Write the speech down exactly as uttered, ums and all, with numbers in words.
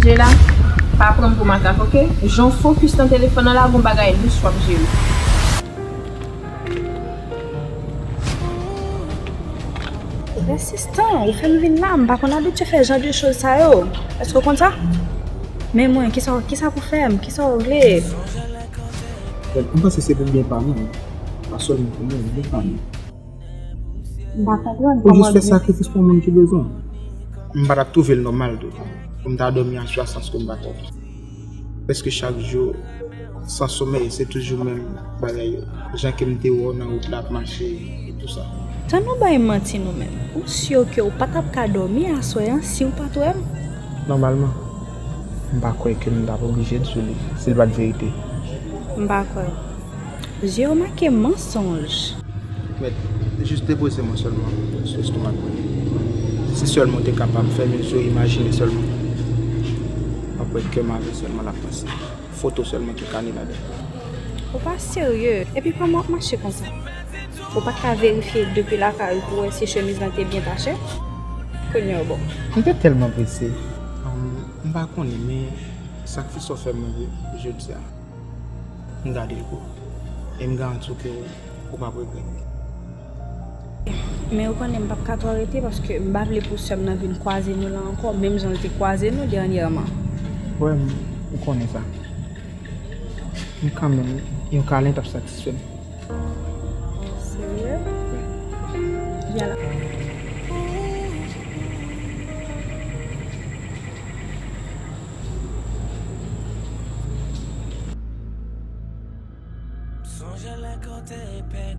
Jela, pa pran m pou makak, oke? Jan w fokis nan telefòn nan la, gon bagay lous w ap jere. Ou pèsistan, ou fè m vin la, m pa konn abitye fè jan de choz sa yo. Èske w konn sa? Men mwen, kisa, kisa pou fè m? Kisa w vle? Bèl, m panse se pou byen pa nou. Pa sèlman pou mwen, byen pa nou. M pa konprann. Ou jis fè sakrifis pou moun ki bezwen. M pa t ap twouve l nòmal tou pou m ta dòmi aswè a san ke m pa t wè w. Prèske chak jou, san somèy, se toujou menm bagay yo. Jan ke m te wè w nan wout la ap mache, e tou sa. Tann nou bay manti nou menm. Ou si ke w pa t ap ka dòmi aswè an si w pa t wè m? Nòmalman, m pa kwè ke m t ap oblije di w li, si l pa t verite. M pa kwè. Zye w make mansonj. Mèt, jis depoze mwen sèlman sou lestomak mwen. Si sèlman w te kapab fèmen zye w, imajine sèlman. W ap wè kè m avè sèlman l ap panse. Foto sèlman ki kane ladan. Ou pa serye. Epi kòman w ap mache konsa? Ou pa t ka verifye depi lakay ou pou wè si chemiz lan te byen tache? Kounye a bon. M te tèlman prese. Ahn, m pa konnen, men sakrifis w fè mwen jodi a. M gade l pou ou. E m garanti w ke w, ou p ap regrèt. Men ou konnen m p ap ka twò rete paske m pa vle pou sè m nan vin kwaze nou la ankò, menm jan l te kwaze nou dènyèman. Wè, m, ou konnen sa. Men kanmenm, yon kalen t ap satisfè m. Serye? Vyan la.